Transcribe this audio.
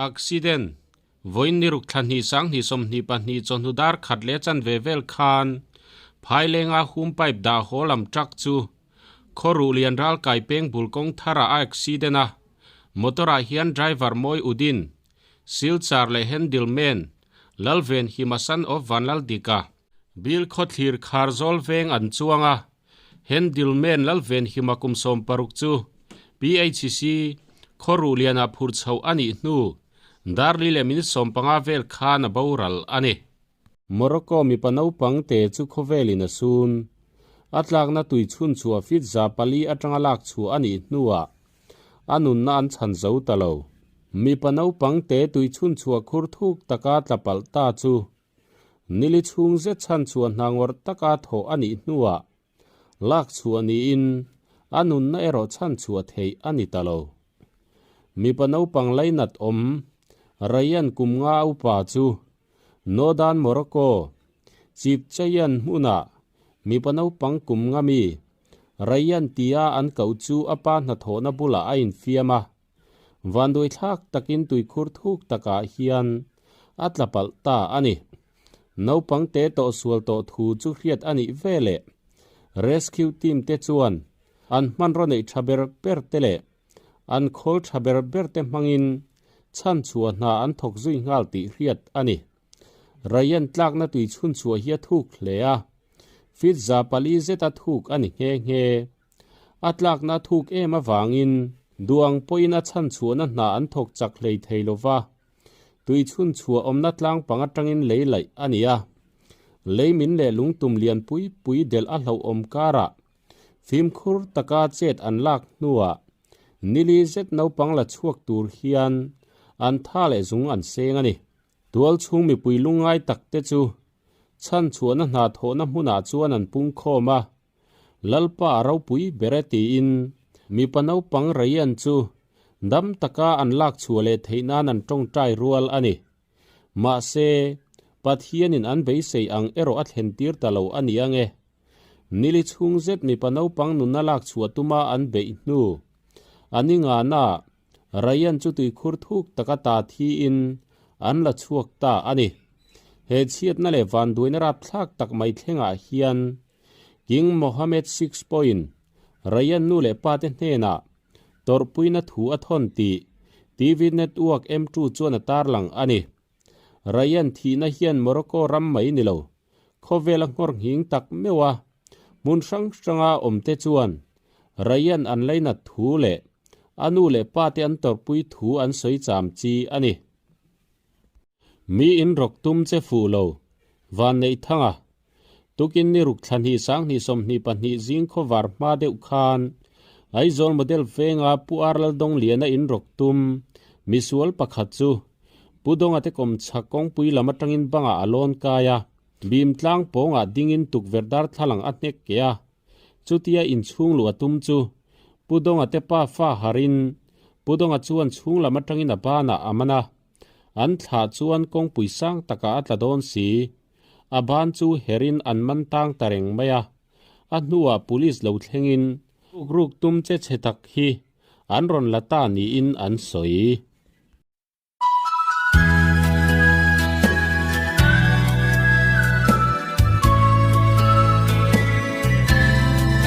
Accident, Vawiin ni ruk thla hnih 20 22 chawhnu dar khat leh chanve vel khan Phailenga hum pipe dah haw lam truck chu khaw ruh lian ral kai peng bul kawng tharah a accident a, motor ah hian driver Mawi Udin, Silchar leh handle man Lalven Himasan of Vanlaldika, Bil khawthlir khar zawl veng an chuang a, Handle man Lalvenhima kum 16 chu PHC khaw ruh lianah phur chhoh a nih hnu Darli leh minute 15 vel khan a boral a ni. Morocco mipa naupang te chu khawvelin a sun. A tlakna tui chhun chhuah feet 400 atanga lak chhuah a nih hnuah a nunna an chhan zo ta lo. Mipa naupang te tui chhun chhuah khur thuk taka tla palh ta chu Nili chhung zet chhan chhuah hna ngawrh taka thawh a nih hnuah lak chhuah niin a nunna erawh chhan chhuah theih a ni ta lo. Mipa naupang lainat awm Rayan kum nga upa chu Northern Morocco Chipchayan hmunah mipa naupang kum nga mi Rayan tia an koh chu a pa hnathawhna bulah a infiam a. Vanduaithlak takin tuikhur thuk takah hian a tla palh ta a ni. Naupang te tawh sual tawh thu chu hriat a nih ve leh Rescue team te chuan an hmanraw neih tha ber ber te leh an khawl tha ber ber te hmangin chhanchhuah hna an thawk zui nghal tih hriat a ni. Ryan tlakna tui chhunchhuah hi a thuk hle a, feet 400 zeta thuk a ni nghe nghe. A tlakna thuk em avangin duang pawhin a chhanchhuahna hna an thawk chak hlei thei lo va, tui chhunchhuah awmna tlang pang atangin lei laih a ni a. Lei min leh lungtum lian pui pui delh a hlauhawm karah fimkhur taka chet an lak hnuah nili zet naupang la chhuak tur hian an tha leh zung an seng a ni. Tual chhung mipui lungngai takte chu chhanchhuahna hna thawhna hmunah chuan an pungkhawm a. Lalpa a ropui ber e tiin mipa naupang Ryan chu dam taka an lak chhuah leh theih nan an tawngtai rual a ni. Mahse, Pathianin an beisei ang erawh a thlen tir ta lo a ni ange. Nili chhung zet mipa naupang nunna lak chhuah tuma an beih hnu a ni ngana Ryan chu tuikhur thuk taka ta thiin an la chhuak ta a ni. He chhiatna leh vanduaina rapthlak tak mai thlengah hian King Mohammed VI pawhin Ryan nu leh pate hnenah tawrhpuina thu a thawn tih TV network M2 chuan a tarlang a ni. Ryan thihna hian Morocco ram mai ni lo, khawvela nghawr nghing tak meuh a, hmun hrang hranga awmte chuan Ryan an lainat thu leh a nu leh pate an tawrhpui thu an sawi cham chi a ni. Mi in rawk tum che fuh lo, Vanneih Thanga, Tukin ni ruk thla hnih 2022 zing khawvar hma deuh khan Aizawl Model venga Pu Ar Laldawngliana in rawk tum misual pakhat chu Pu Dawnga te kawmchhak kawngpui lam atangin bangah a lawn kai a, bim tlang pawngah dingin tukverh darthlalang a hnek ke a. Chutia inchhung luh a tum chu Pu Dawnga te pa fa harin Pu Dawnga chuan chhung lam atangin a banah a man a, an thlah chuan kawngpui sang takah a tla dawn si. A ban chu herin an man tang ta reng mai a, a hnuah police lo thlengin ruk ruk tum che chhe tak hi an rawn la ta niin an sawi.